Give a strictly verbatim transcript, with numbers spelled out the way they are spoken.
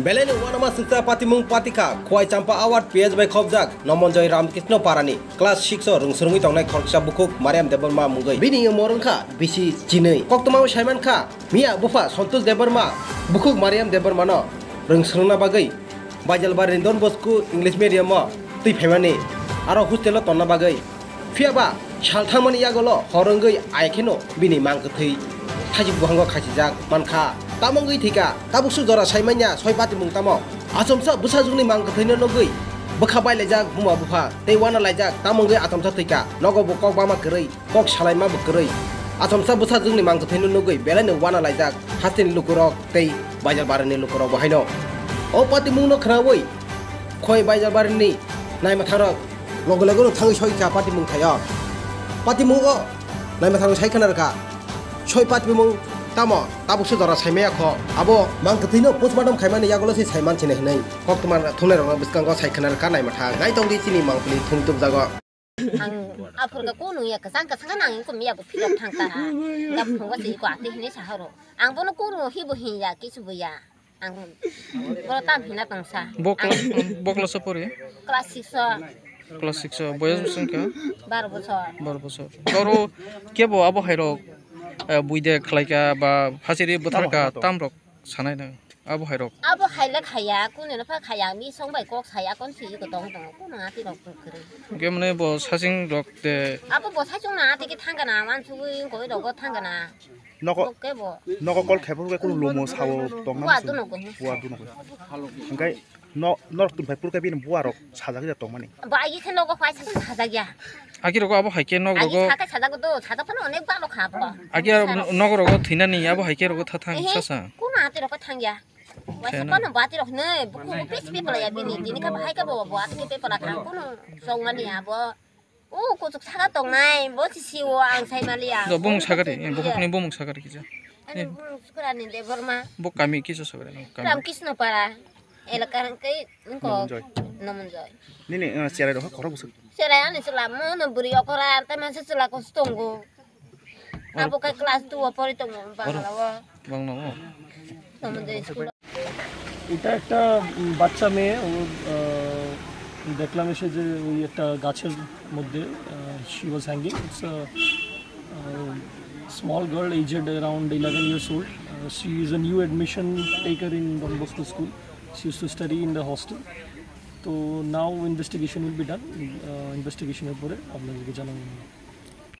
Belai ni uanama singsa patimung patikha, Khowai Champa Award P S bai khobjak, Nomonjoy Ramkrishna Parani, class six o rwngswrwngwi tongnai khoroksa bukhuk Mariam Debbarma mungwi. Bini umor wngkha bisi chinwi. Koktwmao saimankha, miya bupha Santosh Debbarma, bukhuk Mariam Debbarmano rwngswrwngna bagwi Baijalbari ni Don Bosco English Medium o twi phaimani, aro hostel o tonna bagwi. Phiya ba sal thangmani yagulo hor wngwi ai kheno bini mang kwthwi thajik buhango khachijak mankha. Tamo wngwi thwikha, tabuk suk jora saimanya soi patimung tamo. Achomsa bwsajwkni mang kwthwino nugwi bwkha bailaijak buma bupha tei uanalaijak, tamo wngwi achomsa thwikha, nogo bo kok bama kwrwi, kok salaima bo kwrwi. Achomsa bwsajwkni mang kwthwino nugwi belaino uanalaijak hasteni lukurok tei Baijalbarini lukurok bo haino. O patimungno khnaui Khowai Baijalbarini naima thangrok loge loge no thangwi soi kha patimung thaio. Patimungo naima thangrok sai khna rwkha. Soi patimung tamo tabuk se jora saimaya kho. Abo mang kwthwino postmortem khaimani yagulo se saiman sini hinwi koktwma thungnairokno bwskango sai khna rwkha naima thang. Naitongdi chini mangpili thung tubjago. Ang aphurka kunu ya kwchang kwchang nang kum ya bo philok thang ta. Gap phungo se ko ate hini saharo. Ang bono kunu hi bo hin ya kisu bo ya. Ang bono tam hina tong sa. Bo Ang class, bo class o pori? Class six o. Class six o. Boyos bwswng kha? Baro bosor. Baro bosor. Toro kebo abo hairok, eh, buide khlaika ba phasiri bwtharka tamrok sanai nang. Abo hairok. Abo haile khaya, kunu no pha khaya, mi song bai kok saya, kon si ko tong tong, kunu ati rok kwrwi. Hwnkhe mane bo saching rok te. Abo bo sachung na ati ki thangana, wan sugui koi rogo thangana. Noko, Bo ke bo. Noko kol khephuru khe kunu lomo sao tongna Bua muchung. Duno ko. Bua duno ko. Hwnkhe no, norok tun phai purkhe bini bua rok sajak ya tongmani. Ba agi khe nogo phai sa sajak ya. Agi rogo abo hai khe nok Agi rogo. Sa khe sajak do, sajak phano onek ba lo kha bo. Agi aro nok rogo thinani abo hai khe rogo thathang Ehe, sasa. Kunu ati rok thang ya. Waisa Chena. Phano bati rok ne, buku pes pepala ya bini, tini ka bahai ka bo, bo ati ke pepala kha, kunu song mani ya bo. O kuchuk saka tong nai, bo si si o ang sai mali ya. Do bumung sakari, bo hokni bumung sakari kisa. Ani bumung sukra ni de Borma. Bo kami kisa sakari, kami. Ram Krishna Para, elaka ke ko Nomonjoy. Nomonjoy. Nini, eh, cherai rok khorok busuk. Cherai ani chwla mo no buri okora, ante man se chwla ko stongo. Abo khe class two o pori tongo Bangla o. Bangla o. Tamo de school. এটা একটা, উম, বাচ্চা মেয়ে, ও, আহ, দেখলাম এসে যে ওই একটা গাছের মধ্যে, আহ, she was hanging. It's a, uh, small girl, aged around eleven years old. Uh, she is a new admission taker in Don Bosco School. She used to study in the hostel. তো now investigation will be done. আহ, ইনভেস্টিগেশনের পরে আপনাদেরকে জানানো হবে।